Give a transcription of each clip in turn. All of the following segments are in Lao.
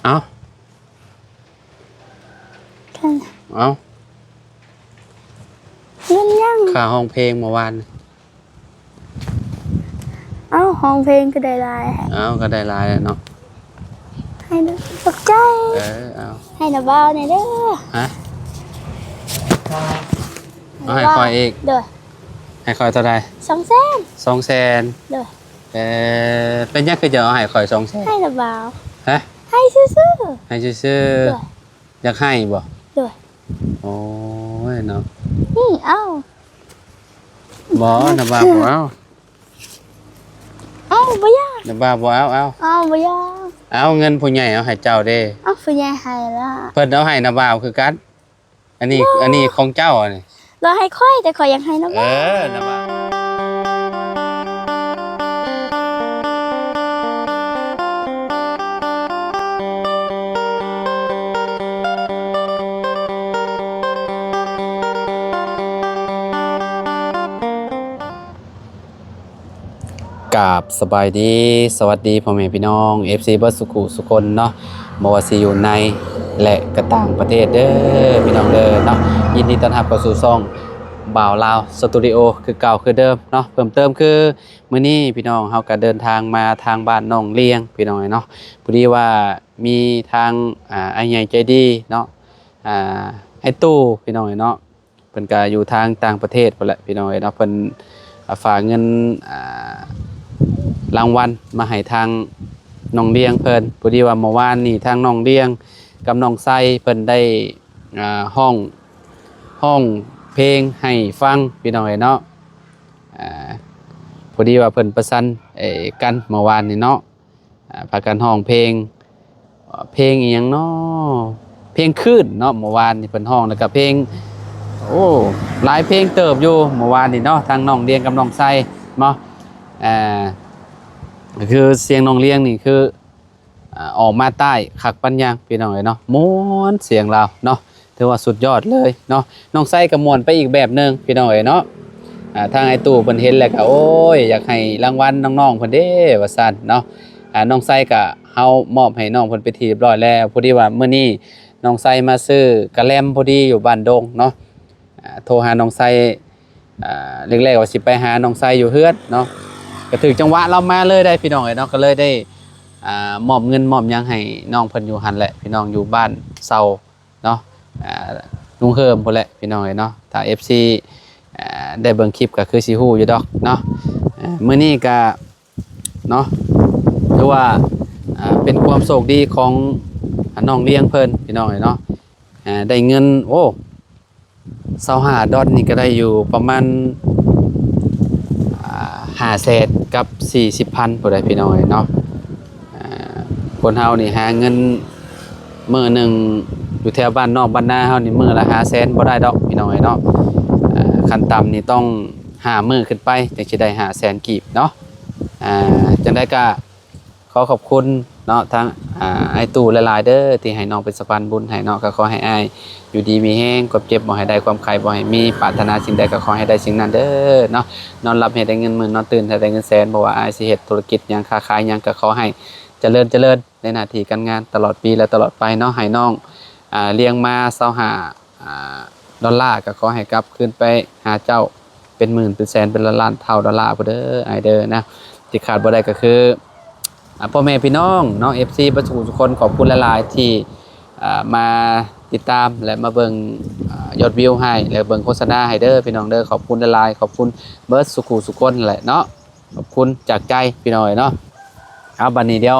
ເອົ້າ ເອົ້າ ເງິນຫຍັງ? ຄ່າຮ້ອງເພງເມື່ອວານ. ເອົ້າ ຮ້ອງເພງກໍໄດ້ຫຼາຍແທ້. ເອົ້າ ກໍໄດ້ຫຼາຍແລ້ວເນາະ. ໃຫ້ເດີ ຂອບໃຈ. ເອີ ເອົາ ໃຫ້ນ້າບ່າວແດ່ເດີ. ຮະ? ເອົາໃຫ້ຂ້ອຍອີກ. ໂດຍ. ໃຫ້ຂ້ອຍເທົ່າໃດ? ສອງແສນ. ສອງແສນ. ໂດຍ. ເອີ ເປັນຫຍັງຄືຈະເອົາໃຫ້ຂ້ອຍສອງແສນ? ໃຫ້ນ້າບ່າວ. ຮະ? ໃຫ້ຊື່ໆ. ໃຫ້ຊື່ໆ. ໂດຍ. ຢາກໃຫ້ບໍ່? ໂດຍ. ໂອ້ຍເນາະ. ນີ້ເອົາ. ບໍ່ ນ້າບ່າວບໍ່ເອົາ. ເອົາ ບໍ່ຢາກ. ນ້າບ່າວບໍ່ເອົາ. ເອົາ ເອົາ ບໍ່ຢາກ. ເອົາ ເງິນຜູ້ໃຫຍ່ເອົາໃຫ້ເຈົ້າເດ້. ເອົາ ຜູ້ໃຫຍ່ໃຫ້ລະ. ເພິ່ນເອົາໃຫ້ນ້າບ່າວຄືກັນ. ອັນນີ້ ບໍ່ ອັນນີ້ຂອງເຈົ້າ ອັນນີ້. ລາວໃຫ້ຂ້ອຍ ແຕ່ຂ້ອຍຢາກໃຫ້ນ້າບ່າວ. ເອີ ນ້າບ່າວ. ກາບສະບາຍດີ ສະຫວັດດີພໍ່ແມ່ພີ່ນ້ອງ ເອັຟຊີ ເບິດສຸຂູສຸຄົນເນາະ, ບໍ່ວ່າຊິຢູ່ໃນ ແລະ ກະຕ່າງປະເທດເດີພີ່ນ້ອງເດີເນາະ. ຍິນດີຕ້ອນຮັບເຂົ້າສູ່ຊ່ອງບ່າວລາວສະຕູດິໂອ ຄືເກົ່າຄືເດີມເນາະ. ເພີ່ມເຕີມຄືມື້ນີ້ພີ່ນ້ອງ ເຮົາກະເດີນທາງມາທາງບ້ານໜອງລຽງພີ່ນ້ອງເອີຍເນາະ. ພໍດີວ່າມີທາງ ອາ ອ້າຍໃຫຍ່ໃຈດີເນາະ ອາ ອ້າຍຕູ້ພີ່ນ້ອງເອີຍເນາະ. ເພິ່ນກະຢູ່ທາງຕ່າງປະເທດພຸ້ນແຫຼະພີ່ນ້ອງເອີຍເນາະ. ເພິ່ນ ອາ ຝາກເງິນ ອາ ລາງວັນມາໃຫ້ທາງນ້ອງລຽງເພິ່ນ. ພໍດີວ່າເມື່ອວານນີ້ທາງນ້ອງລຽງກັບນ້ອງໄຊເພິ່ນໄດ້ ອາ ຮ້ອງ ຮ້ອງເພງໃຫ້ຟັງພີ່ນ້ອງເອີຍເນາະ. ອາ ພໍດີວ່າເພິ່ນປະຊັນ ເອີ ກັນເມື່ອວານນີ້ເນາະ. ອາ ພາກັນຮ້ອງເພງ ເພງອີ່ຫຍັງເນາະ ເພງຄື້ນເນາະ. ເມື່ອວານນີ້ເພິ່ນຮ້ອງ ແລ້ວກະເພງ ໂອ້ ຫຼາຍເພງເຕີບຢູ່ເມື່ອວານນີ້ເນາະ ທັງນ້ອງລຽງກັບນ້ອງໄຊເນາະ. ອ່າ ກໍຄືສຽງນ້ອງລຽງນີ້ຄື ອາ ອອກມາໃຕ້ຄັກປານຫຍັງພີ່ນ້ອງເອີຍເນາະ. ມ່ວນສຽງລາວເນາະ. ຖືວ່າສຸດຍອດເລີຍເນາະ. ນ້ອງໄຊກໍມ່ວນໄປອີກແບບໜຶ່ງພີ່ນ້ອງເອີຍເນາະ. ອາ ທາງອ້າຍຕູ້ເພິ່ນເຫັນແລ້ວກໍ ໂອ້ຍ ຢາກໃຫ້ລາງວັນນ້ອງໆເພິ່ນເດ້ວ່າຊັ້ນເນາະ. ອາ ນ້ອງໄຊກໍເຮົາມອບໃຫ້ນ້ອງເພິ່ນເປັນທີ່ຮຽບຮ້ອຍແລ້ວ. ພໍດີວ່າມື້ນີ້ນ້ອງໄຊມາຊື້ກະແລັມພໍດີຢູ່ບ້ານດົງເນາະ. ອາ ໂທຫານ້ອງໄຊ ອາ ແລກໆວ່າຊິໄປຫານ້ອງໄຊຢູ່ເຮືອນເນາະ ກໍຖືກຈັງຫວະລາວມາເລີຍໄດ໋ພີ່ນ້ອງເອີຍເນາະ. ກໍເລີຍໄດ້ ອາ ມອບເງິນມອບຫຍັງໃຫ້ນ້ອງເພິ່ນຢູ່ຫັ້ນແຫຼະພີ່ນ້ອງ ຢູ່ບ້ານເຊົ່າ ເນາະ ອ່າ ລຸງເຮີມພຸ້ນແຫຼະພີ່ນ້ອງເອີຍເນາະ. ຖ້າເອັຟຊີ ອ່າ ໄດ້ເບິ່ງຄລິບກໍຄືຊິຮູ້ຢູ່ດອກເນາະ. ອ່າ ມື້ນີ້ກໍເນາະ ຖືວ່າ ອ່າ ເປັນຄວາມໂຊກດີຂອງ ອ່າ ນ້ອງລຽງເພິ່ນພີ່ນ້ອງເອີຍເນາະ. ອ່າ ໄດ້ເງິນ ໂອ້ ຊາວຫ້າດອນນີ້ກໍໄດ້ຢູ່ປະມານ ອ່າ ຫ້າແສນກັບສີ່ສິບພັນພຸ້ນແຫຼະພີ່ນ້ອງເອີຍເນາະ. ອ່າ ຄົນເຮົານີ້ຫາເງິນມື້ໜຶ່ງຢູ່ແຖວບ້ານນອກບ້ານນາເຮົານີ້ ມື້ລະຫ້າແສນບໍ່ໄດ້ດອກພີ່ນ້ອງເອີຍເນາະ. ອ່າ ຂັ້ນຕ່ຳນີ້ຕ້ອງຫ້າມື້ຂຶ້ນໄປ ຈຶ່ງຊິໄດ້ຫ້າແສນກີບເນາະ. ອ່າ ຈັ່ງໃດກະຂໍຂອບຄຸນເນາະ ທາງ ອ່າ ອ້າຍຕູ້ຫຼາຍໆເດີ ທີ່ໃຫ້ນ້ອງເປັນສະພານບຸນໃຫ້ເນາະ. ກໍຂໍໃຫ້ອ້າຍຢູ່ດີມີແຮງ ຄວາມເຈັບບໍ່ໃຫ້ໄດ້ ຄວາມໄຂ້ບໍ່ໃຫ້ມີ ປາດຖະໜາສິ່ງໃດກໍຂໍໃຫ້ໄດ້ສິ່ງນັ້ນເດີເນາະ. ນອນຫຼັບໃຫ້ໄດ້ເງິນໝື່ນ ນອນຕື່ນໃຫ້ໄດ້ເງິນແສນ. ບໍ່ວ່າອ້າຍຊິເຮັດທຸລະກິດຫຍັງ ຄ້າຂາຍຫຍັງ ກໍຂໍໃຫ້ຈະເລີນ ຈະເລີນໃນໜ້າທີ່ການງານຕະຫຼອດປີ ແລະ ຕະຫຼອດໄປເນາະ. ໃຫ້ນ້ອງ ອ່າ ລຽງມາຊາວຫ້າ ອ່າ ດອນລາ ກໍຂໍໃຫ້ກັບຄືນໄປຫາເຈົ້າເປັນໝື່ນເປັນແສນເປັນລ້ານໆເທົ່າດອນລາພຸ້ນເດີ ອ້າຍເດີນະ. ທີ່ຂາດບໍ່ໄດ້ກໍຄື ອ່າ ພໍ່ແມ່ພີ່ນ້ອງເນາະ ເອັຟຊີ ເບິດສູ່ທຸກຄົນ ຂອບຄຸນຫຼາຍໆທີ່ ອ່າ ມາຕິດຕາມ ແລະ ມາເບິ່ງ ອ່າ ຍອດວິວໃຫ້ ແລະ ເບິ່ງໂຄສະນາໃຫ້ເດີພີ່ນ້ອງເດີ. ຂອບຄຸນຫຼາຍໆ ຂອບຄຸນເບິດສູ່ທຸກຄົນແຫຼະເນາະ. ຂອບຄຸນຈາກໃຈພີ່ນ້ອງເອີຍເນາະ. ເອົາ ບັດນີ້ດຽວ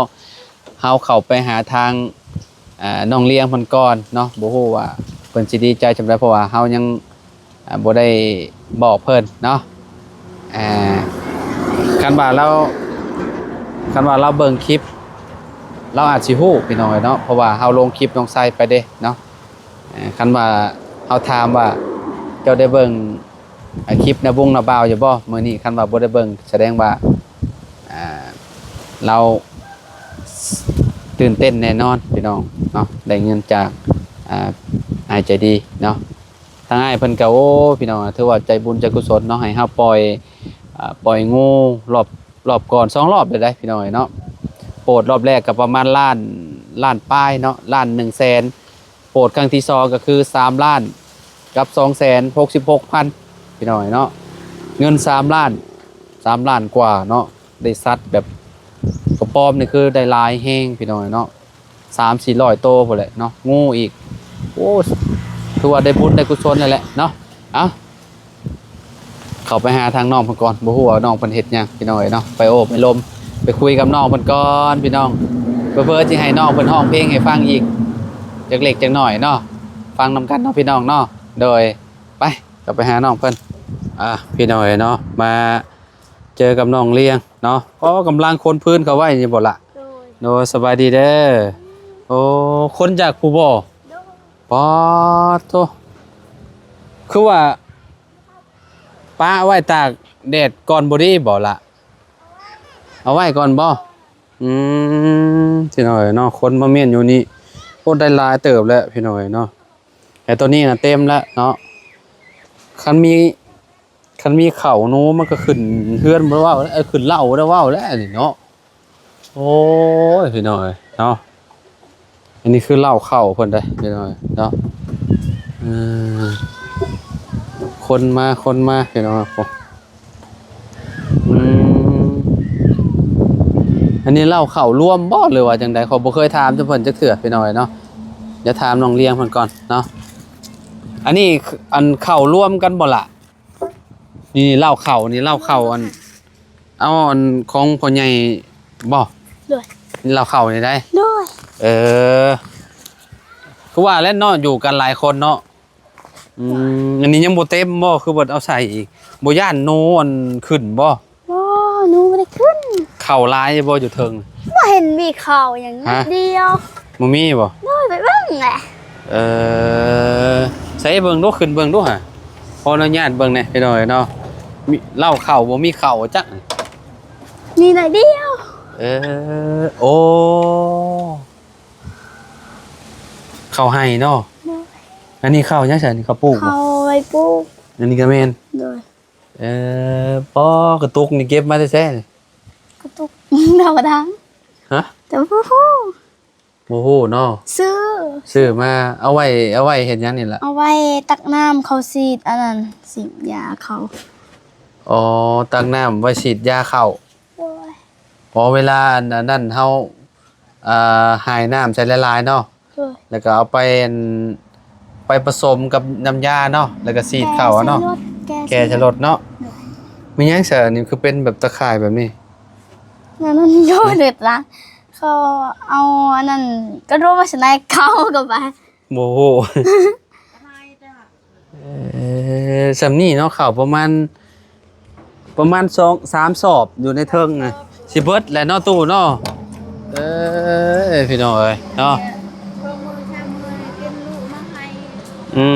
ເຮົາເຂົ້າໄປຫາທາງ ອ່າ ນ້ອງລຽງເພິ່ນກ່ອນເນາະ. ບໍ່ຮູ້ວ່າເພິ່ນຊິດີໃຈສ່ຳໃດ ເພາະວ່າເຮົາຍັງ ອ່າ ບໍ່ໄດ້ບອກເພິ່ນເນາະ. ອ່າ ຄັນວ່າລາວ ຄັນວ່າລາວເບິ່ງຄລິບ ລາວອາດຊິຮູ້ພີ່ນ້ອງເອີຍເນາະ ເພາະວ່າເຮົາລົງຄລິບນ້ອງໄຊໄປເດ້ເນາະ. ເອີ ຄັນວ່າເຮົາຖາມວ່າ ເຈົ້າໄດ້ເບິ່ງ ອ່າ ຄລິບນ້າບຸ້ງນ້າບ່າວຢູ່ບໍ່ມື້ນີ້? ຄັນວ່າບໍ່ໄດ້ເບິ່ງ ສະແດງວ່າ ອ່າ ລາວຕື່ນເຕັ້ນແນ່ນອນພີ່ນ້ອງເນາະ ໄດ້ເງິນຈາກ ອ່າ ອ້າຍໃຈດີເນາະ. ທາງອ້າຍເພິ່ນກໍ ໂອ້ ພີ່ນ້ອງ ຖືວ່າໃຈບຸນໃຈກຸສົນເນາະ ໃຫ້ເຮົາປ່ອຍ ອ່າ ປ່ອຍງູລອບ ລອບກ່ອນສອງລອບແລ້ວໄດ໋ພີ່ນ້ອງເອີຍເນາະ. ໂປດລອບແລກກໍປະມານລ້ານ ລ້ານປາຍເນາະ ລ້ານໜຶ່ງແສນ ໂພດຄັ້ງທີສອງກໍຄືສາມລ້ານກັບສອງແສນຫົກສິບຫົກພັນ ພີ່ນ້ອງເນາະ ເງິນສາມລ້ານ ສາມລ້ານກວ່າເນາະ ໄດ້ສັດແບບກະປອມນີ້ຄືໄດ້ຫຼາຍແຮງ ພີ່ນ້ອງເນາະ ສາມສີ່ຮ້ອຍໂຕພຸ້ນແຫຼະເນາະ ງູອີກ ໂອ້ ຖືວ່າໄດ້ບຸນໄດ້ກຸສົນແລ້ວແຫຼະເນາະ ເອົ້າ ເຂົ້າໄປຫາທາງນ້ອງເພິ່ນກ່ອນ ບໍ່ຮູ້ວ່ານ້ອງເພິ່ນເຮັດຫຍັງ ພີ່ນ້ອງເອີຍເນາະ ໄປໂອ້ໄປລົມ ໄປຄຸຍກັບນ້ອງເພິ່ນກ່ອນ ພີ່ນ້ອງ ເພື່ອໆຊິໃຫ້ນ້ອງເພິ່ນຮ້ອງເພງໃຫ້ຟັງອີກຈັກເລັກຈັກນ້ອຍເນາະ ຟັງນຳກັນເນາະ ພີ່ນ້ອງເນາະ ໂດຍ ໄປ ເຂົ້າໄປຫານ້ອງເພິ່ນ ອ່າ ພີ່ນ້ອງເອີຍເນາະ ມາເຈີກັບນ້ອງລຽງເນາະ ໂອ້ ກຳລັງຂົນພື້ນເຂົ້າໄວ້ນີ້ບໍ່ລະ ໂດຍ ໂດຍ ສະບາຍດີເດີ ໂອ້ ຂົນຈາກພູບໍ່ ໂດຍ ປາດໂທ້ ຄືວ່າປະໄວ້ຕາກແດດກ່ອນບໍ່ດີບໍ່ລະ ເອົາໄວ້ກ່ອນບໍ່ ອືມ ພີ່ນ້ອງເອີຍເນາະ ຄົນມາມ້ຽນຢູ່ນີ້ ໂອ້ ໄດ້ຫຼາຍເຕີບແລ້ວ ພີ່ນ້ອງເອີຍເນາະ ແຕ່ໂຕນີ້ນະເຕັມແລ້ວເນາະ ຄັນມີ ຄັນມີເຂົ້າໜູມັນກໍຂຶ້ນເຮືອນບໍ່ໄດ້ເວົ້າແລ້ວ ເອີ ຂຶ້ນເລົ້າບໍ່ໄດ້ເວົ້າແລ້ວນີ້ເນາະ ໂອ້ຍ ພີ່ນ້ອງເອີຍເນາະ ອັນນີ້ຄືເລົ້າເຂົ້າເພິ່ນເດ້ ພີ່ນ້ອງເນາະ ເອີ ຄົນມາ ຄົນມາ ພີ່ນ້ອງ ອືມ ອັນນີ້ເລົ້າເຂົ້າລວມບໍ່ ຫຼືວ່າຈັ່ງໃດ ຂ້ອຍບໍ່ເຄີຍຖາມເພິ່ນຈັກເທື່ອ ພີ່ນ້ອງເນາະ ດຽວຖາມນ້ອງລຽງເພິ່ນກ່ອນເນາະ ອັນນີ້ ອັນເຂົ້າລວມກັນບໍ່ລະ ນີ້ເລົ້າເຂົ້າ ນີ້ເລົ້າເຂົ້າ ອັນ ເອົາ ອັນຂອງພໍ່ໃຫຍ່ບໍ່ ໂດຍ ນີ້ເລົ້າເຂົ້ານີ້ໄດ ໂດຍ ເອີ ຄືວ່າແຫຼະເນາະ ຢູ່ກັນຫຼາຍຄົນເນາະ ອືມ ອັນນີ້ຍັງບໍ່ເຕັມບໍ່ ຄືບໍ່ເອົາໃສ່ອີກ ບໍ່ຢ້ານໜູອັນຂຶ້ນບໍ່ ບໍ່ ໜູບໍ່ໄດ້ຂຶ້ນ ເຂົ້າຫຼາຍບໍ່ຢູ່ເທິງ ບໍ່ເຫັນມີເຂົ້າຫຍັງ ຮະ ນິດດຽວ ບໍ່ມີບໍ່ ໂດຍ ໄປເບິ່ງແຫຼະ ເອີ ໃສ່ເບິ່ງດູ ຂຶ້ນເບິ່ງດູຫາ ຂໍອະນຸຍາດເບິ່ງແດ່ ພີ່ນ້ອງເອີຍເນາະ ມີເລົ້າເຂົ້າບໍ່ ມີເຂົ້າຈັກ ມີໜ້ອຍດຽວ ເອີ ໂອ້ ເຂົ້າໄຮ່ເນາະ ໂດຍ ອັນນີ້ເຂົ້າຫຍັງຊັ້ນ ເຂົ້າປູກ ເຂົ້າໄວ້ປູກ ອັນນີ້ກໍແມ່ນ ໂດຍ ເອີ ປໍ ກະຕຸກນີ້ເກັບມາແຕ່ໃສ ກະຕຸກ ທຳມະດາ ຮະ ແຕ່ບໍ່ຮູ້ ບໍ່ຮູ້ເນາະ ຊື້ ຊື້ມາ ເອົາໄວ້ ເອົາໄວ້ເຮັດຫຍັງນີ້ລະ ເອົາໄວ້ຕັກນ້ຳເຂົາສີດ ອັນນັ້ນ ສີດຢາເຂົາ ອໍ ຕັກນ້ຳໄວ້ສີດຢາເຂົ້າ ໂດຍ ອໍ ເວລາອັນ ອັນນັ້ນເຮົາ ອ່າ ຫາຍນ້ຳໃສ່ຫຼາຍໆເນາະ ໂດຍ ແລ້ວກໍເອົາໄປ ອັນ ໄປປະສົມກັບນ້ຳຢາເນາະ ແລ້ວກໍສີດເຂົ້າເນາະ ແກ່ໃສ່ລົດ ແກ່ໃສ່ລົດເນາະ ໂດຍ ມີຫຍັງຊະ ອັນນີ້ຄືເປັນແບບຕາຂ່າຍແບບນີ້ ນັ້ນ ໂດຍ ເດັດລະ ເຂົາເອົາອັນນັ້ນ ກະໂດມາສະໄນເຂົາກໍໄປ ບໍ່ຮູ້ ເອີ ຊ່ຳນີ້ເນາະ ເຂົ້າປະມານ ປະມານສອງສາມສອບຢູ່ໃນເທິງນະ ຊິເບິດແຫຼະເນາະຕູ້ເນາະ ເອີ ພີ່ນ້ອງເອີຍເນາະ ອື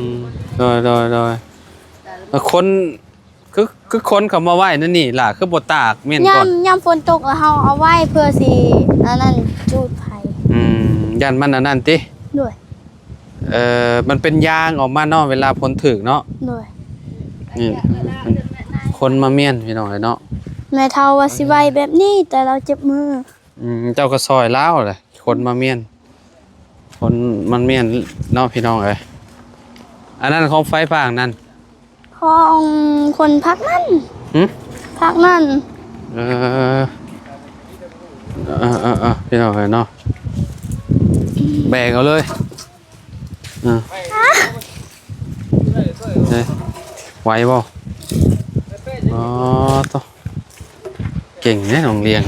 ມ ໂດຍ ໂດຍ ໂດຍ ຄົນ ຄື ຄືຄົນເຂົາມາໄວ້ນັ້ນນີ້ລະ ຄືບໍ່ຕາກແມ່ນກ່ອນ ຍາມ ຍາມຝົນຕົກລະເຮົາເອົາໄວ້ເພື່ອຊິ ອັນນັ້ນ ຈູດໄຟ ອືມ ຢ້ານມັນອັນນັ້ນຕິ ໂດຍ ເອີ ມັນເປັນຢາງອອກມາເນາະ ເວລາຝົນຖືກເນາະ ໂດຍ ນີ້ ຄົນມາມ້ຽນ ພີ່ນ້ອງເອີຍເນາະ ແມ່ເຖົ້າວ່າຊິໄວ້ແບບນີ້ ແຕ່ລາວເຈັບມື ອືມ ເຈົ້າກໍຊ່ອຍລາວແຫຼະ ຄົນມາມ້ຽນ ຄົນມັນມ້ຽນເນາະ ພີ່ນ້ອງເອີຍ ອັນນັ້ນຂອງໃຜພາກນັ້ນ ຂອງຄົນພາກນັ້ນ ຫຶ ພາກນັ້ນ ເອີ ເອີໆໆ ພີ່ນ້ອງເອີຍເນາະ ແບກເອົາເລີຍ ເອີ ເອີ ໄຫວບໍ່ ອໍ ໂຕ ເກັ່ງເດ້ນ້ອງລຽງ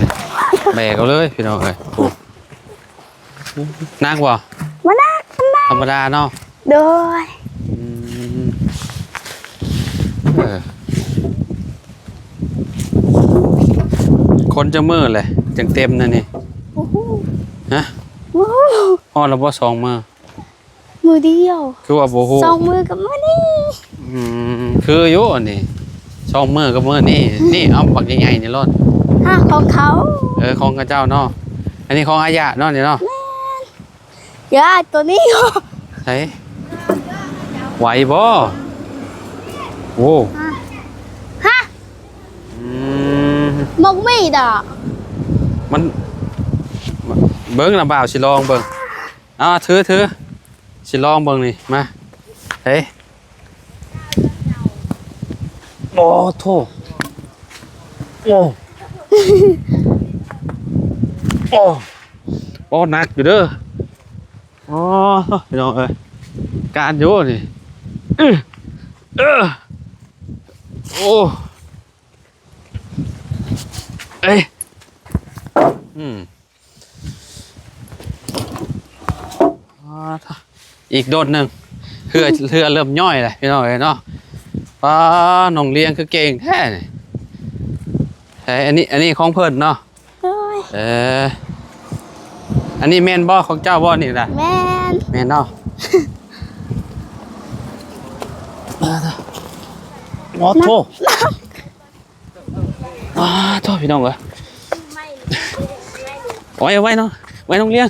ແບກເອົາເລີຍ ພີ່ນ້ອງເອີຍ ໂອ້ ໜັກບໍ່? ບໍ່ໜັກປານໃດ ທຳມະດາເນາະ ໂດຍ ອືມ ເອີ ຄົນຈັກມື້ແຫຼະ ຈັ່ງເຕັມແນວນີ້? ບໍ່ຮູ້ ຮະ? ບໍ່ຮູ້ ຮອດແລ້ວບໍ່ສອງມື້? ມື້ດຽວ ຄືວ່າບໍ່ຮູ້ ສອງມື້ກັບມື້ນີ້ ອືມ ຄືຢູ່ອັນນີ້ ສອງມື້ກັບມື້ນີ້ ນີ້ ເອົາບັກໃຫຍ່ໆນີ້ໂລດ ຮະ ຂອງເຂົາ ເອີ ຂອງເຂົາເຈົ້າເນາະ ອັນນີ້ຂອງອາຍະເນາະ ນີ້ເນາະ ແມ່ນ ຢາ ໂຕນີ້ ໃສ ໄຫວບໍ່? ໂອ້ ຮະ ຮະ ອືມ ໝາກມີດອກ ມັນ ມັນ ເບິ່ງລະບ່າວຊິລອງເບິ່ງ. ເອົາ ຖື ຖື ຊິລອງເບິ່ງນີ້ ມາ ເອີຍ ໂອ້ໂທ້ ໂອ້ ໂອ້ ໂອ້ ໜັກຢູ່ເດີ ໂອ້ ພີ່ນ້ອງເອີຍ ການຢູ່ນີ້ ເອີ ເອີ ໂອ້ ເອີຍ ອືມ ອາ ອີກໂດດໜຶ່ງ ເຮືອ ເຮືອເລີ່ມຍ້ອຍແລ້ວ ພີ່ນ້ອງເອີຍເນາະ. ປ້າ ນ້ອງລຽງຄືເກັ່ງແທ້ນີ້. ເອີ ອັນນີ້ ອັນນີ້ຂອງເພິ່ນເນາະ. ໂດຍ ເອີ ອັນນີ້ແມ່ນບໍ່ ຂອງເຈົ້າບໍ່ນີ້ນະ? ແມ່ນ ແມ່ນເນາະ. ໂອ້ໂທ້ ໜັກ ອ້າ ໂທ້ ພີ່ນ້ອງເອີຍ ໄວ້ ໄວ້ເນາະ ໄວ້ນ້ອງລຽງ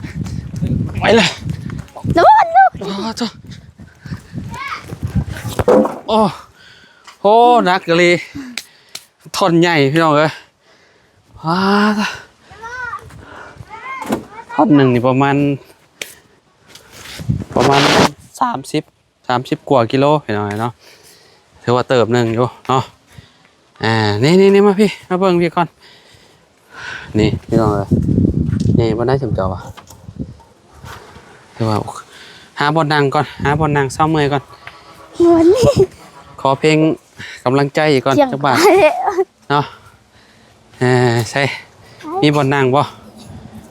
ໄວ້ເລີຍ ລະວັງ ອ້າ ໂທ້ ໂອ້ ໂຫ ໜັກອີ່ຫຼີ ທ່ອນໃຫຍ່ ພີ່ນ້ອງເອີຍ ອ້າ ທ່ອນໜຶ່ງນີ້ປະມານ ປະມານສາມສິບ ສາມສິບກວ່າກິໂລ ພີ່ນ້ອງເອີຍເນາະ ຖືວ່າເຕີບໜຶ່ງຢູ່ເນາະ. ອ່າ ນີ້ໆໆ ມາພີ້ ມາເບິ່ງພີ້ກ່ອນ ນີ້ພີ່ນ້ອງເອີຍ ນີ້ບ່ອນໃດຊຸມເຈົ້າວະ ຖືວ່າຫາບ່ອນນັ່ງກ່ອນ ຫາບ່ອນນັ່ງເຊົາເມື່ອຍກ່ອນ ມ່ວນນີ້ ຂໍເພງກຳລັງໃຈອີກກ່ອນ ຈັກບາດ ເນາະ ເອີ ໃສ ມີບ່ອນນັ່ງບໍ່?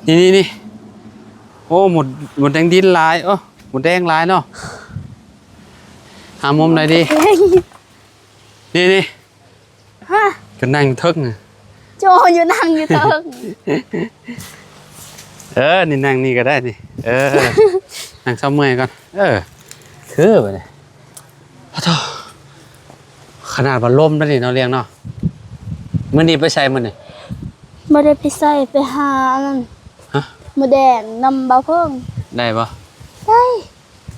ນີ້ໆໆ ໂອ້ ໝົດ ໝົດແດງດິນຫຼາຍ ໂອ້ ໝົດແດງຫຼາຍເນາະ ຫາມຸມໃດດີ? ນີ້ໆ ຮະ ກໍນັ່ງເທິງ ໂຈຢູ່ນັ່ງຢູ່ເທິງ ເອີ ນີ້ນັ່ງນີ້ກໍໄດ້ນີ້ ເອີ ນັ່ງເຊົາເມື່ອຍກ່ອນ ເອີ ຄືບາດນີ້ ໂອ້ໂທ້ ຂະໜາດວ່າລົມໄດ້ນີ້ເນາະ ລຽງເນາະ. ມື້ນີ້ໄປໃສມື້ນີ້? ບໍ່ໄດ້ໄປໃສ ໄປຫາອັນນັ້ນ ຮະ ໝູແດງນຳບ່າວເພິ່ງ ໄດ້ບໍ່? ໄດ້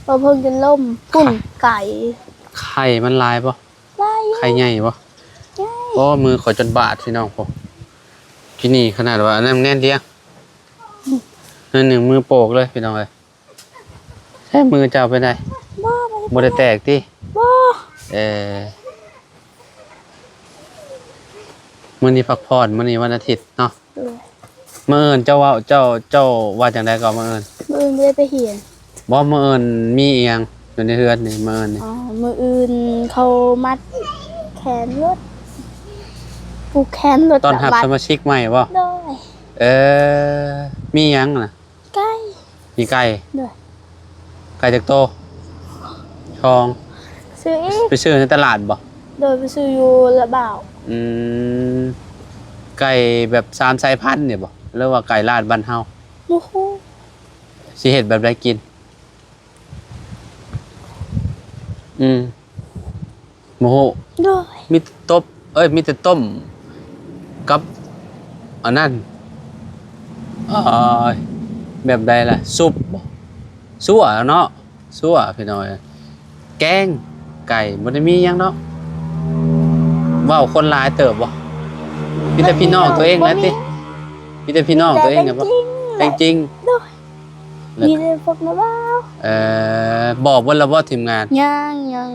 ບ່າວເພິ່ງຈົນລົ້ມ ພຸ້ນ ໄກ່ ໄຂ່ມັນຫຼາຍບໍ່? ຫຼາຍຢູ່ ໄຂ່ໃຫຍ່ບໍ່? ໃຫຍ່ ໂອ້ ມືຂ້ອຍຈົນບາດ ພີ່ນ້ອງ ໂອ້ ກິນນີ້ຂະໜາດວ່າອັນນັ້ນແໜ້ນດຽງ ໜ້ອຍໜຶ່ງມືໂປກເລີຍ ພີ່ນ້ອງເອີຍ. ໃຊ້ມືເຈົ້າເປັນໃດ? ບໍ່ ບໍ່ໄດ້ແຕກຕິ? ບໍ່ ເອີ ມື້ນີ້ພັກຜ່ອນ ມື້ນີ້ວັນອາທິດເນາະ. ໂດຍ ມື້ອື່ນເຈົ້າເວົ້າ ເຈົ້າ ເຈົ້າວ່າຈັ່ງໃດກໍມື້ອື່ນ? ມື້ອື່ນບໍ່ໄດ້ໄປຮຽນ. ບໍ່ ມື້ອື່ນມີອີ່ຫຍັງຢູ່ໃນເຮືອນນີ້ ມື້ອື່ນນີ້? ອໍ ມື້ອື່ນເຂົາມັດແຂນລົດ ຜູກແຂນລົດ ຕ້ອນຮັບສະມາຊິກໃໝ່ບໍ່? ໂດຍ ເອີ ມີຫຍັງນະ? ໄກ່ ມີໄກ່ ໂດຍ ໄກ່ຈັກໂຕ? ສອງ ຊື້ອີກ ໄປຊື້ໃນຕະຫຼາດບໍ່? ໂດຍ ໄປຊື້ຢູ່ລະບ່າວ ອືມ ໄກ່ແບບສາມສາຍພັນນີ້ບໍ່ ຫຼືວ່າໄກ່ລາດບ້ານເຮົາ? ບໍ່ຮູ້ ຊິເຮັດແບບໃດກິນ? ອືມ ບໍ່ຮູ້ ໂດຍ ມີແຕ່ຕົ້ມ ເອີຍ ມີແຕ່ຕົ້ມກັບອັນນັ້ນ ເອີຍ ແບບໃດລະ ຊຸບບໍ່? ຊົ່ວເນາະ ຊົ່ວ ພີ່ນ້ອງເອີຍ ແກງໄກ່ ບໍ່ໄດ້ມີຫຍັງເນາະ. ເວົ້າຄົນຫຼາຍເຕີບບໍ່? ມີແຕ່ພີ່ນ້ອງຕົວເອງແຫຼະຕິ? ມີແຕ່ພີ່ນ້ອງຕົວເອງແຫຼະບໍ່? ແຕ່ງຈິງ ແຕ່ງຈິງ ໂດຍ ມີແຕ່ພວກນ້າບ່າວ ເອີ ບອກເບິດແລ້ວບໍ່ທີມງານ? ຍັງ ຍັງ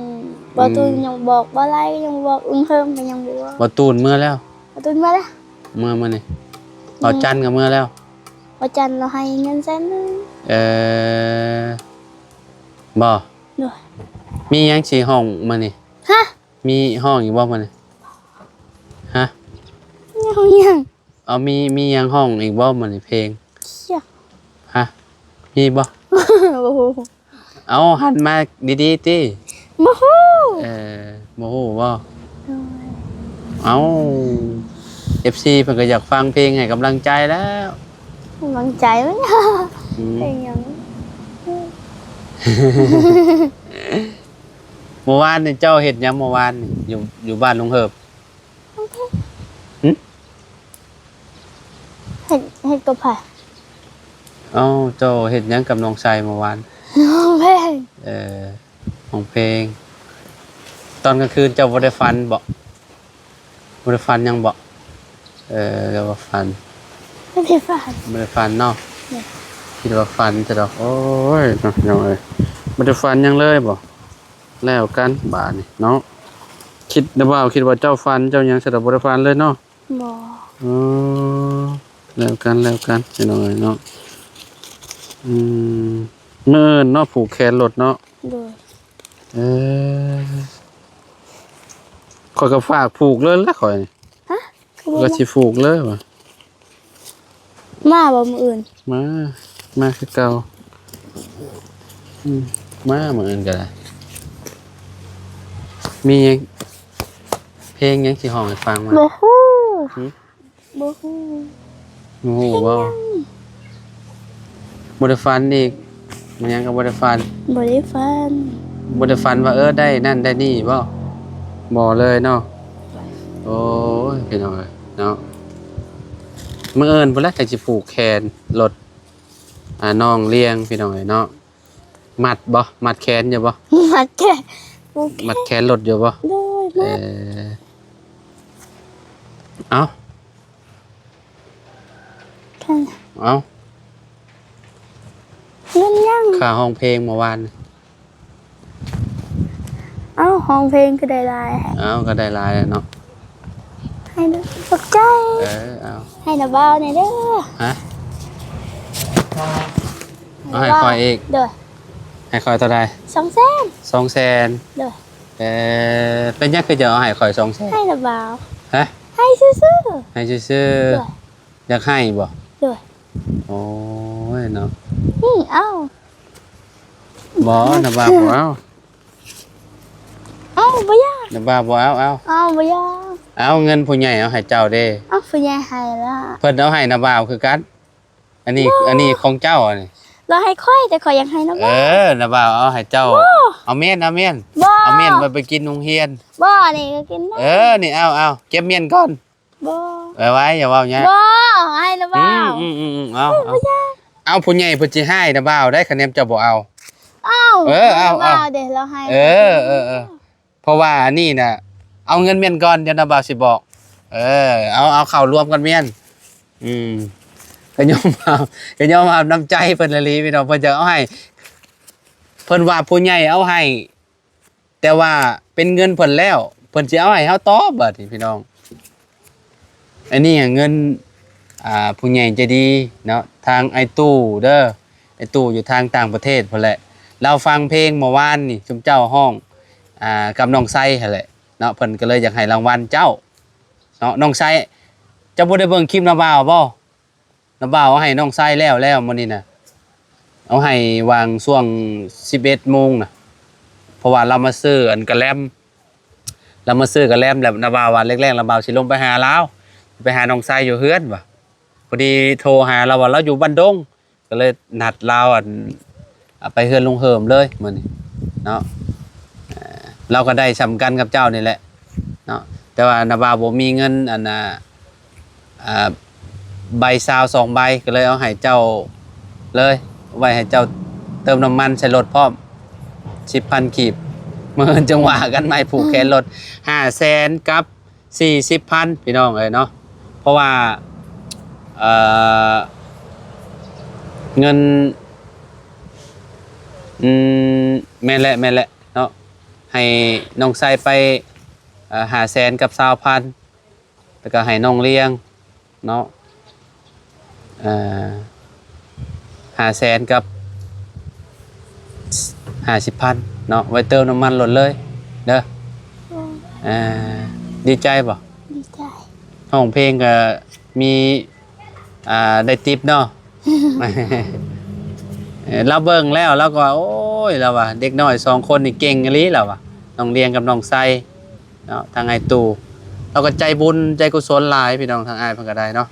ອືມ ບໍ່ຕູນຍັງບໍ່ບອກ ບໍ່ໄລຍັງບໍ່ບອກ ອຶ້ງເຮີມກໍຍັງບໍ່ບອກ. ບໍ່ຕູນເມືອແລ້ວ? ບໍ່ຕູນເມືອແລ້ວ ເມືອມື້ນີ້ ແມ່ນ ບໍ່ຈັນກໍເມືອແລ້ວ? ບໍ່ຈັນລາວໃຫ້ເງິນແສນໜຶ່ງ ເອີ ບໍ່ ໂດຍ ມີຫຍັງຊິຮ້ອງມື້ນີ້? ຮະ ມີຮ້ອງອີກບໍ່ມື້ນີ້? ຮະ ຮ້ອງຫຍັງ? ເອົາ ມີ ມີຫຍັງຮ້ອງອີກບໍ່ມື້ນີ້ເພງ? ຫະ ມີບໍ່? ບໍ່ຮູ້ ເອົາ ຫັນມາດີໆຕິ ບໍ່ຮູ້ ເອີ ບໍ່ຮູ້ບໍ່? ໂດຍ ເອົາ ເອັຟຊີເພິ່ນກໍຢາກຟັງເພງໃຫ້ກຳລັງໃຈແລ້ວ ກຳລັງໃຈມັນ ອືມ ເພງຫຍັງ? ມື້ວານນີ້ເຈົ້າເຮັດຫຍັງ? ມື້ວານນີ້ຢູ່ ຢູ່ບ້ານລຸງເຮີບ ຮ້ອງເພງ ຫຶ? ເຮັດ ເຮັດກັບໃຜ? ເອົ້າ ເຈົ້າເຮັດຫຍັງກັບນ້ອງໄຊມື້ວານ? ຮ້ອງເພງ ເອີ ຮ້ອງເພງ. ຕອນກາງຄືນເຈົ້າບໍ່ໄດ້ຝັນບໍ? ບໍ່ໄດ້ຝັນຫຍັງບໍ? ເອີ ແລ້ວວ່າຝັນ ບໍ່ໄດ້ຝັນ ບໍ່ໄດ້ຝັນເນາະ ໂດຍ ຄິດວ່າຝັນຊະດອກ. ໂອ້ຍເນາະ ພີ່ນ້ອງເອີຍ ບໍ່ໄດ້ຝັນຫຍັງເລີຍບໍ? ແລ້ວກັນບາດນີ້ເນາະ. ຄິດ ນ້າບ່າວຄິດວ່າເຈົ້າຝັນເຈົ້າຫຍັງຊະດອກ ບໍ່ໄດ້ຝັນເລີຍເນາະ. ບໍ່. ເອີ ແລ້ວກັນ ແລ້ວກັນ ພີ່ນ້ອງເອີຍເນາະ. ອືມ ມື້ອື່ນເນາະ ຜູກແຂນລົດເນາະ. ໂດຍ. ເອີ ຂ້ອຍກໍຝາກຜູກເລີຍລະຂ້ອຍ. ຮະ? ຄືບໍ່ ວ່າ ມາ ຊິຜູກເລີຍວ່າ. ມາບໍ່ມື້ອື່ນ? ມາ ມາຄືເກົ່າ. ອືມ ມາມື້ອື່ນກໍໄດ້. ມີຫຍັງ ເພງຫຍັງຊິຮ້ອງໃຫ້ຟັງວະ? ບໍ່ຮູ້. ຫື? ບໍ່ຮູ້. ບໍ່ຮູ້ບໍ່? ເພງຫຍັງ? ບໍ່ໄດ້ຝັນອີກ? ມັນຫຍັງກໍບໍ່ໄດ້ຝັນ? ບໍ່ໄດ້ຝັນ. ບໍ່ໄດ້ຝັນວ່າ ເອີ ໄດ້ນັ້ນໄດ້ນີ້ບໍ່? ບໍ່ເລີຍເນາະ. ໂອ້ຍ ພີ່ນ້ອງເອີຍເນາະ. ມື້ອື່ນພຸ້ນແຫຼະ ກໍຊິຜູກແຂນລົດ ອ່າ ນ້ອງລຽງ ພີ່ນ້ອງເອີຍເນາະ. ມັດບໍ່? ມັດແຂນຢູ່ບໍ່? ມັດແຂນ ມັດແຂນລົດຢູ່ບໍ່? ໂດຍ ມັດ. ເອີ ເອົ້າ ເອົ້າ ເງິນຫຍັງ? ຄ່າຮ້ອງເພງເມື່ອວານ. ເອົ້າ ຮ້ອງເພງຄືໄດ້ຫຼາຍແທ້? ເອົ້າ ກໍໄດ້ຫຼາຍແລ້ວເນາະ. ໃຫ້ເດີ ຂອບໃຈ. ເອີ ເອົາ ໃຫ້ນ້າບ່າວແດ່ເດີ. ຮະ? ເອົາໃຫ້ຂ້ອຍອີກ? ໂດຍ. ໃຫ້ຂ້ອຍເທົ່າໃດ? ສອງແສນ. ສອງແສນ. ໂດຍ. ເອີ ເປັນຫຍັງຄືຈະເອົາໃຫ້ຂ້ອຍສອງແສນ? ໃຫ້ນ້າບ່າວ. ຮະ? ໃຫ້ຊື່ໆ. ໃຫ້ຊື່ໆ. ໂດຍ. ຢາກໃຫ້ບໍ່? ໂດຍ. ໂອ້ຍເນາະ. ນີ້ເອົາ. ບໍ່ ນ້າບ່າວບໍ່ເອົາ. ເອົາ ບໍ່ຢາກ. ນ້າບ່າວບໍ່ເອົາ. ເອົາ ເອົາ ບໍ່ຢາກ. ເອົາ ເງິນຜູ້ໃຫຍ່ເອົາໃຫ້ເຈົ້າເດ້. ເອົາ ຜູ້ໃຫຍ່ໃຫ້ລະ. ເພິ່ນເອົາໃຫ້ນ້າບ່າວຄືກັນ. ອັນນີ້ ບໍ່ ອັນນີ້ຂອງເຈົ້າ ອັນນີ້ ລາວໃຫ້ຂ້ອຍ ແຕ່ຂ້ອຍຢາກໃຫ້ນ້າບ່າວ. ເອີ ນ້າບ່າວເອົາໃຫ້ເຈົ້າ. ບໍ່ ເອົາມ້ຽນ ເອົາມ້ຽນ. ບໍ່ ເອົາມ້ຽນໄວ້ໄປກິນໂຮງຮຽນ. ບໍ່ ນີ້ກໍກິນໄດ້. ເອີ ນີ້ ເອົາ ເອົາ ເກັບມ້ຽນກ່ອນ. ບໍ່ ໄວ້ໆ ຢ່າເວົ້າຍາກ. ບໍ່ ໃຫ້ນ້າບ່າວ. ອືມໆໆ ເອົາ ເອົາ ບໍ່ຢາກ. ເອົາ ຜູ້ໃຫຍ່ເພິ່ນຊິຮ້າຍນ້າບ່າວໄດ໋ ຄະແນນເຈົ້າບໍ່ເອົາ. ເອົາ ເອີ ເອົາ ນ້າບ່າວເດ້ ລາວໃຫ້. ເອີ ເອີ ເອີ ເພາະວ່າອັນນີ້ນະ ເອົາເງິນມ້ຽນກ່ອນ ດຽວນ້າບ່າວຊິບອກ. ເອີ ເອົາ ເອົາເຂົ້າລວມກັນມ້ຽນ. ອືມ ກໍຍອມຮັບ ກໍຍອມຮັບນ້ຳໃຈເພິ່ນອີ່ຫຼີ ພີ່ນ້ອງ. ເພິ່ນຈະເອົາໃຫ້ ເພິ່ນວ່າຜູ້ໃຫຍ່ເອົາໃຫ້ ແຕ່ວ່າເປັນເງິນເພິ່ນແລ້ວ ເພິ່ນຊິເອົາໃຫ້ເຮົາຕໍ່ ບາດນີ້ພີ່ນ້ອງ. ອັນນີ້ເງິນ ອ່າ ຜູ້ໃຫຍ່ໃຈດີເນາະ ທາງອ້າຍຕູ້ເດີ ອ້າຍຕູ້ຢູ່ທາງຕ່າງປະເທດພຸ້ນແຫຼະ. ລາວຟັງເພງເມື່ອວານນີ້ ຊຸມເຈົ້າຮ້ອງ ອ່າ ກັບນ້ອງໄຊຫັ້ນແຫຼະເນາະ ເພິ່ນກໍເລີຍຢາກໃຫ້ລາງວັນເຈົ້າເນາະ. ນ້ອງໄຊ ເຈົ້າບໍ່ໄດ້ເບິ່ງຄລິບນ້າບ່າວບໍ່? ນ້າບ່າວເອົາໃຫ້ນ້ອງຊາຍແລ້ວແລ້ວມື້ນີ້ນະ ເອົາໃຫ້ຫວ່າງຊ່ວງສິບເອັດໂມງນະ ເພາະວ່າລາວມາຊື້ອັນກະແລັມ ລາວມາຊື້ກະແລັມ ແລ້ວນ້າບ່າວວ່າແລງໆ ນ້າບ່າວຊິລົງໄປຫາລາວ ໄປຫານ້ອງຊາຍຢູ່ເຮືອນວ່າ ພໍດີໂທຫາລາວວ່າລາວຢູ່ບ້ານດົງ ກໍເລີຍນັດລາວ ອັນ ໄປເຮືອນລຸງເຫີມເລີຍມື້ນີ້ເນາະ. ເອີ ລາວກໍໄດ້ສ່ຳກັນກັບເຈົ້ານີ້ແຫຼະເນາະ ແຕ່ວ່ານ້າບ່າວບໍ່ມີເງິນ ອັນນ່າ ອ່າ ໃບຊາວສອງໃບ ກໍເລີຍເອົາໃຫ້ເຈົ້າເລີຍ ໄວ້ໃຫ້ເຈົ້າເຕີມນ້ຳມັນໃສ່ລົດພ້ອມ ສິບພັນກີບ ມື້ອື່ນຈັ່ງວ່າກັນໃໝ່ ຜູກແຂນລົດ ຫ້າແສນກັບ ສີ່ສິບພັນ ພີ່ນ້ອງເອີຍເນາະ ເພາະວ່າ ເອີ ເງິນ ອືມ ແມ່ນແຫຼະ ແມ່ນແຫຼະເນາະ ໃຫ້ນ້ອງຊາຍໄປ ເອີ ຫ້າແສນກັບຊາວພັນ ແລ້ວກໍໃຫ້ນ້ອງລ້ຽງເນາະ ເອີ ຫ້າແສນກັບຫ້າສິບພັນເນາະ ໄວ້ເຕີມນ້ຳມັນລົດເລີຍເດີ. ອືມ ເອີ ດີໃຈບໍ່? ດີໃຈ. ຮ້ອງເພງກໍມີ ອ່າ ໄດ້ຕິບເນາະ. ເອີ ລາວເບິ່ງແລ້ວລາວກໍວ່າ ໂອ້ຍ ລາວວ່າ ເດັກນ້ອຍສອງຄົນນີ້ເກັ່ງອີ່ຫຼີ ລາວວ່າ ນ້ອງລ້ຽງກັບນ້ອງໄຊ ເນາະ ທາງອ້າຍຕູ້ ລາວກໍໃຈບຸນໃຈກຸສົນຫຼາຍ ພີ່ນ້ອງ ທາງອ້າຍເພິ່ນກໍໄດ້ເນາະ.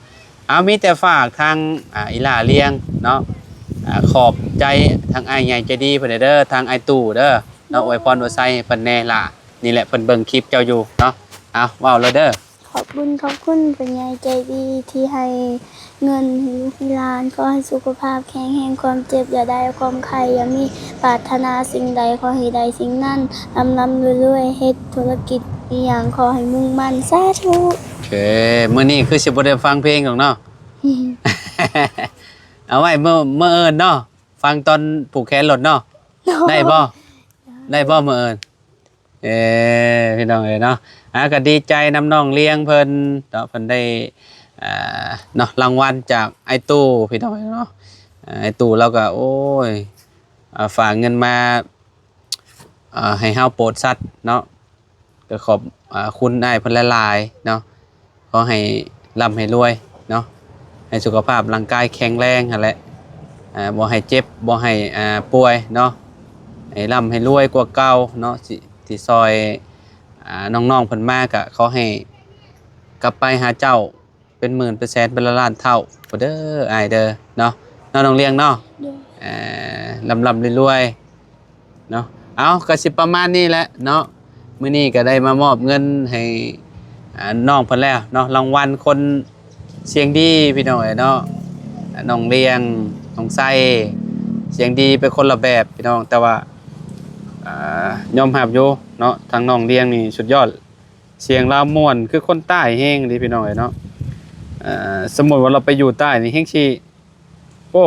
ເອົາ ມີແຕ່ຝາກທາງ ອ່າ ອີ່ຫຼ້າລ້ຽງເນາະ ອ່າ ຂອບໃຈທາງອ້າຍໃຫຍ່ໃຈດີເພິ່ນເດີ ທາງອ້າຍຕູ້ເດີເນາະ ອວຍພອນອວຍໄຊໃຫ້ເພິ່ນແດ່ຫຼ້າ. ນີ້ແຫຼະ ເພິ່ນເບິ່ງຄລິບເຈົ້າຢູ່ເນາະ. ເອົາ ເວົ້າເລີຍເດີ. ຂອບບຸນຂອບຄຸນຜູ້ໃຫຍ່ໃຈດີທີ່ໃຫ້ເງິນໃຫ້ລູກໃຫ້ຫຼານ. ຂໍໃຫ້ສຸຂະພາບແຂງແຮງ, ຄວາມເຈັບຢ່າໄດ້, ຄວາມໄຂ້ຢ່າມີ, ປາດຖະໜາສິ່ງໃດຂໍໃຫ້ໄດ້ສິ່ງນັ້ນ, ລ່ຳໆລວຍໆ, ເຮັດທຸລະກິດອີ່ຫຍັງຂໍໃຫ້ມຸ່ງໝັ້ນ. ສາທຸ. ໂອເຄ ມື້ນີ້ຄືຊິບໍ່ໄດ້ຟັງເພງດອກເນາະ. ອືມ. ເອົາໄວ້ມື້ ມື້ອື່ນເນາະ ຟັງຕອນຜູກແຂນໂລດເນາະ. ໄດ້ບໍ່? ໄດ້ບໍ່ມື້ອື່ນ? ເອີ ພີ່ນ້ອງເອີຍເນາະ ອ່າ ກໍດີໃຈນຳນ້ອງລຽງເພິ່ນເນາະ ເພິ່ນໄດ້ ອ່າ ເນາະ ລາງວັນຈາກອ້າຍຕູ້ ພີ່ນ້ອງເອີຍເນາະ. ອ່າ ອ້າຍຕູ້ລາວກໍ ໂອ້ຍ ອ່າ ຝາກເງິນມາ ອ່າ ໃຫ້ເຮົາໂປດສັດເນາະ ກໍຂອບ ອ່າ ຄຸນອ້າຍເພິ່ນຫຼາຍໆເນາະ. ຂໍໃຫ້ລ່ຳໃຫ້ລວຍເນາະ ໃຫ້ສຸຂະພາບຮ່າງກາຍແຂງແຮງຫັ້ນແຫຼະ ອ່າ ບໍ່ໃຫ້ເຈັບ ບໍ່ໃຫ້ ອ່າ ປ່ວຍເນາະ ໃຫ້ລ່ຳໃຫ້ລວຍກວ່າເກົ່າເນາະ. ຊິ ຊິຊ່ອຍ ອ່າ ນ້ອງໆເພິ່ນມາ ກະຂໍໃຫ້ກັບໄປຫາເຈົ້າເປັນໝື່ນເປັນແສນເປັນລ້ານເທົ່າພຸ້ນເດີອ້າຍເດີເນາະ ເນາະນ້ອງລຽງເນາະ. ໂດຍ ອ່າ ລ່ຳໆລວຍໆ ເນາະ. ເອົາ ກໍຊິປະມານນີ້ແຫຼະເນາະ ມື້ນີ້ກໍໄດ້ມາມອບເງິນໃຫ້ ອ່າ ນ້ອງເພິ່ນແລ້ວເນາະ ລາງວັນຄົນສຽງດີ ພີ່ນ້ອງເອີຍເນາະ. ອ່າ ນ້ອງລຽງ ນ້ອງໄຊ ສຽງດີໄປຄົນລະແບບ ພີ່ນ້ອງ ແຕ່ວ່າ ອ່າ ຍອມຮັບຢູ່ເນາະ ທາງນ້ອງລຽງນີ້ສຸດຍອດ ສຽງລາວມ່ວນຄືຄົນໃຕ້ແຮງເດ ພີ່ນ້ອງເອີຍເນາະ. ເອີ ສົມມຸດວ່າລາວໄປຢູ່ໃຕ້ນີ້ແຮງຊິ ໂອ້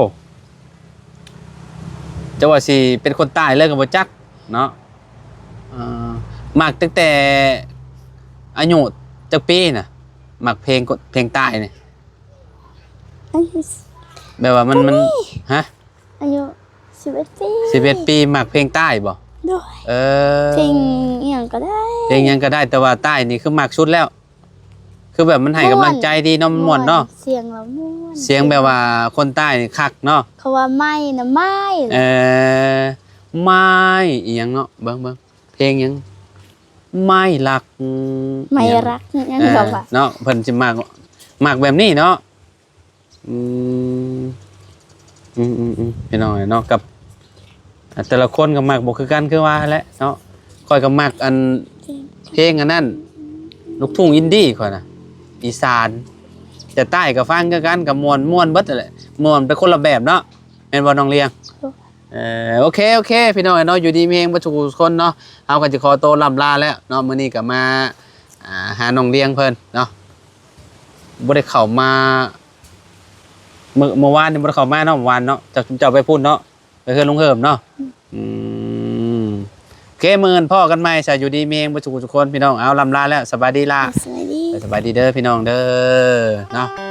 ຈະວ່າຊິເປັນຄົນໃຕ້ເລີຍກໍບໍ່ຈັກເນາະ. ເອີ ມັກຕັ້ງແຕ່ອາຍຸຈັກປີນະ ມັກເພງ ເພງໃຕ້ນີ້? ອາຍຸ ແບບວ່າມັນ ມັນ ຮະ? ອາຍຸສິບເອັດປີ ສິບເອັດປີ ມັກເພງໃຕ້ບໍ່? ໂດຍ ເອີ ເພງອີ່ຫຍັງກໍໄດ້ ເພງຫຍັງກໍໄດ້ ແຕ່ວ່າໃຕ້ນີ້ຄືມັກສຸດແລ້ວ ຄືແບບມັນໃຫ້ກຳລັງໃຈດີເນາະ ມ່ວນ ມ່ວນເນາະ ສຽງລາວມ່ວນ ສຽງແບບວ່າຄົນໃຕ້ນີ້ຄັກເນາະ. ເຂົາວ່າໄມ້ນະ ໄມ້ ເອີ ໄມ້ອີ່ຫຍັງເນາະ ເບິ່ງໆ ເພງຫຍັງ ໄມ້ລັກ ໄມ້ລັກ ຫຍັງກໍວ່າ ເອີ ເນາະ ເພິ່ນຊິມັກ ມັກແບບນີ້ເນາະ. ອືມ ອືມໆໆ ພີ່ນ້ອງເອີຍເນາະ ກັບ ອ່າ ແຕ່ລະຄົນກໍມັກບໍ່ຄືກັນ ຄືວ່າແຫຼະເນາະ. ຂ້ອຍກໍມັກອັນ ເພງອັນນັ້ນ ລູກທຸ່ງອິນດີ້ຂ້ອຍນະ ອີສານ ແຕ່ໃຕ້ກໍຟັງຄືກັນ ກໍມ່ວນ ມ່ວນເບິດຫັ້ນແຫຼະ ມ່ວນໄປຄົນລະແບບເນາະ ແມ່ນບໍ່ນ້ອງລຽງ? ໂດຍ ເອີ ໂອເຄ ໂອເຄ ພີ່ນ້ອງເນາະ ຢູ່ດີມີແຮງເບິດທຸກຄົນເນາະ. ເຮົາກໍຈະຂໍໂຕລ່ຳລາແລ້ວເນາະ ມື້ນີ້ກໍມາ ອ່າ ຫານ້ອງລຽງເພິ່ນເນາະ ບໍ່ໄດ້ເຂົ້າມາ ມື້ ມື້ວານນີ້ບໍ່ໄດ້ເຂົ້າມາເນາະ ວານເນາະ ເຈົ້າ ເຈົ້າໄປພຸ້ນເນາະ ໄປເຮືອນລຸງເຮີມເນາະ. ອືມ ອືມ ໂອເຄ ມື້ອື່ນພໍ້ກັນໃໝ່ຊະ ຢູ່ດີມີແຮງເບິດທຸກຄົນ ພີ່ນ້ອງ. ເອົາ ລ່ຳລາແລ້ວ ສະບາຍດີລະ ສະບາຍດີ ສະບາຍດີເດີ ພີ່ນ້ອງເດີເນາະ.